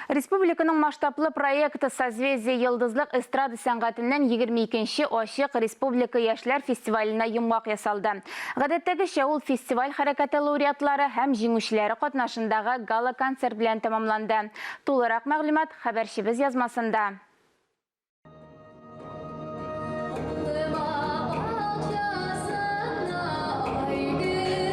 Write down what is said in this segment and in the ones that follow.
Республиканың масштаблы проекты Созвездие-Йолдызлык эстрада сәнгатеннән 22 нче ачык республика яшьләр фестиваленә йомгак ясалды. Гадәттәгечә, ул фестиваль хәрәкәте лауреатлары һәм җиңүчеләре катнашындагы гала-концерт белән тәмамланды. Тулырак мәгълүмат, хәбәрчебез язмасында.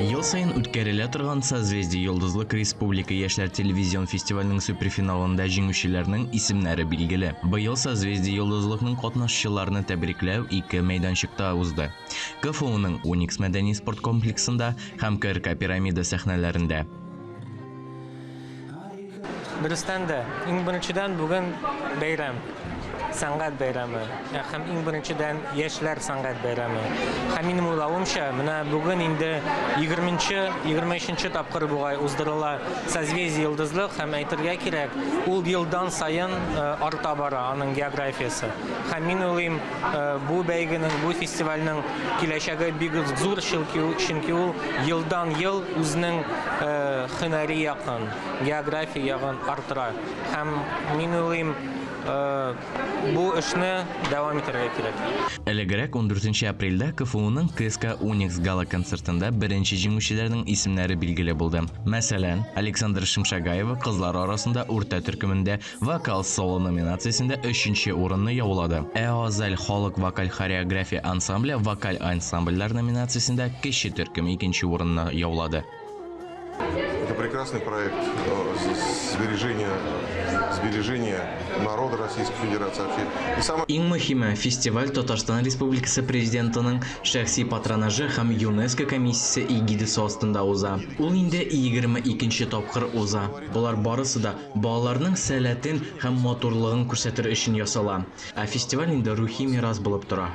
Ел саен үткәрелә торган Созвездие-Йолдызлык республика яшьләр телевизион фестиваленең суперфиналында җиңүчеләрнең исемнәре билгеле. Быел Созвездие-Йолдызлыкның катнашчыларны тәбрикләү ике мәйданчыкта узды. КФУның Уникс мәдәни-спорт комплексында һәм КРК Пирамида сәхнәләрендә. Дөрестән дә, иң беренчедән бүген бәйрәм, сәнгать бәйрәме. Һәм иң беренчедән яшьләр сәнгать бәйрәме. Һәм минем уйлавымча, менә бүген инде 20-нче, 23-нче тапкыр бугай уздырыла Созвездие Йолдызлык һәм әйтергә кирәк, ул елдан саен э, арта бара аның географиясе. Һәм мин уйлыйм, э, бу бәйгенең, бу фестивальнең киләчәге бик зур, чөнки ул елдан-ел үзенең э, һөнәри якын, география ягын арттыра. Һәм мин уйлыйм, бу эшне дәвам итәргә кирәк. Элегрәк, ундүртенче апрельдә КФУның КСК Уникс гала-концертында беренче җиңүчеләрнең исемнәре билгеле булды. Мәсәлән, Александра Шимшагаева кызлар арасында урта төркемендә Вокал-соло номинациясендә өченче урынны яулады. Ә Азаль халык вокаль-хореография ансамбле Вокаль ансамбльләр номинациясендә кече төркем икенче урынны яулады. Это прекрасный проект э, сбережения, сбережения народа Российской Федерации вообще. И самое... Иң мөһиме, фестиваль Татарстан Республикасы Президентының шәхси патронажы һәм ЮНЕСКО комиссиясе эгидасы астында уза. Ул инде 22 нче тапкыр уза. Болар барысы да балаларның сәләтен һәм матурлыгын күрсәтер өчен ясала. Ә фестиваль инде рухи мирас булып тора.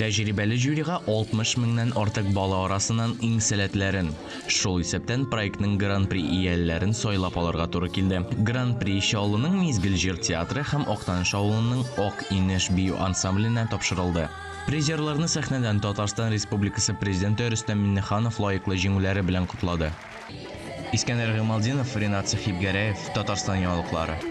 Тәҗрибәле жюрига 60 меңнән артык бала арасыннан иң сәләтләрен, шул исәптән проектның Гран-при ияләрен сайлап алырга туры килде. Гран-при Чаллының Мизгел җыр театры һәм Актаныш авылының Ак инеш бию ансамбленә тапшырылды. Призерларны сәхнәдән Татарстан Республикасы Президенты Рөстәм Миңнеханов лаеклы җиңүләре белән котлады. Искәндәр Гыймалтдинов, Ринат Сәхибгәрәев, Татарстан яңалыклары.